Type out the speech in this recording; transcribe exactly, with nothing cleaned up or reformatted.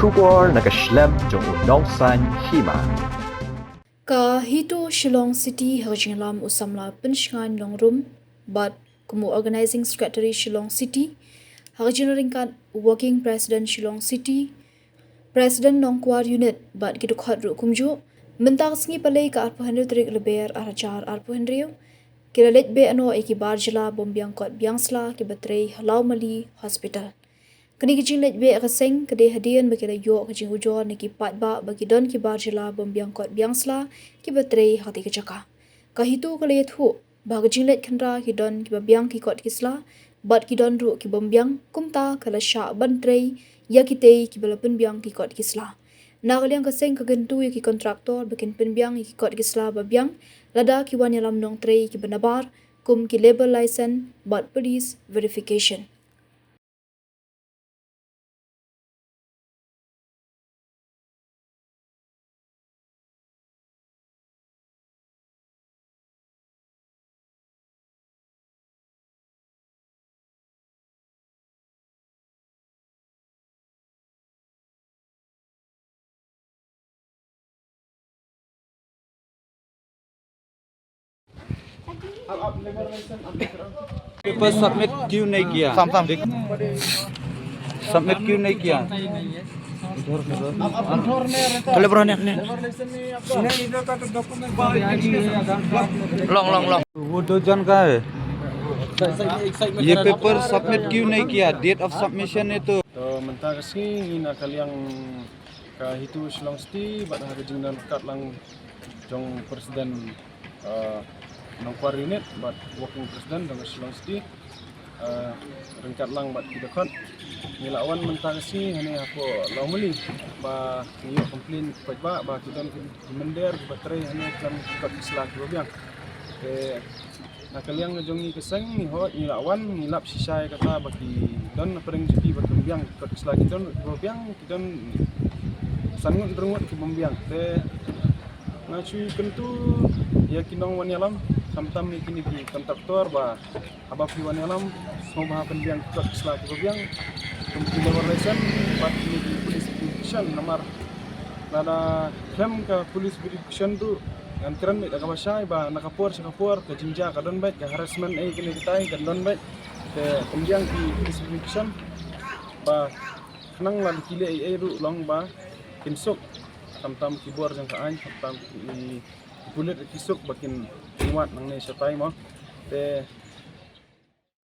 Khubor na ka shlem jong u nongsaiñ hima. Ka HITO Shillong City ha ka jinglam u samla Pynshngaiñ Longrum bad kum u Organizing Secretary Shillong City, ha ka jingryngkat u Working President Shillong City, President Nongkwar Unit bad ki dkhot ruh kumjuh, mynta ka sngi Palei ka arphew hynriew tarik Lber arhajar arphew hynriew, ki la leit beh noh ïa ki bar jylla bym biang kot biang sla kiba trei ha Lawmali Hospital. Kane ka jingleit beh ka seng ka dei hadien ba ki la ïoh ka jingujor na ki paidbah ba ki don ki bar jylla bym biang kot biang sla kiba trei ha katei ka jaka. Ka HITO ka la ïathuh ba ha ka jingleit khynra ki don kiba biang ki kot ki sla bad ki don ruh ki bym biang, kumta ka la shah ban trei ïa kitei kiba la pynbiang ki kot ki sla. Na ka liang ka seng ka kyntu ïa ki kontraktor ba kin pynbiang ïa ki kot ki sla ba biang lada ki wan ïalam nongtrei kiba nabar, kum ki labour license bad police verification. पेपर सबमिट क्यों नहीं किया? Sam, sam. देख, सबमिट क्यों नहीं किया? Kale bro, ne, ne. Long, long, long. वो दो जन का है। ये पेपर सबमिट क्यों नहीं किया? डेट ऑफ सबमिशन है तो। To mynta ka sngi ngi na ka liang ka HITO Shillong City bad ha ka jingdon ryngkat lang jong President, eh, Nongkwar Unit bad Working President jong ka Shillong City, eh, ryngkat lang bad ki dkhot. Ngi la wan mynta ka sngi hangne hapoh Lawmali ba ngi ïoh complain paidbah ba ki don ki mynder kiba trei hangne ki don ki kot ki sla kiba biang. Te na ka liang jong ngi ka seng ngi hoi ngi la wan ngi lap shisha ïa kata ba ki don na pdeng jong ki ba kim biang ki kot ki sla ki don kiba biang ki don san ngut hynriew ngut ki bym biang. Te nga shu kyntu ïa ki nongwan ïalam khamtam ïa kine ki kontraktor ba haba phi wan ïalam sngewbha pynbiang ki kot ki sla kiba biang kum ki labour license bad kine ki police verification namar lada khlem ka police verification ruh ngan kren beit da kaba shai ba na ka por sha ka por ka jingjia ka don beit ka harassment ei kane katai ka don beit. Te pynbiang ki police verification ba khnang lada ki leh ei ei ruh long ba kin suk khamtam ki bor jong ka aiñ khamtam ki pulit ki suk ba kin wad nangne shatai mo. Te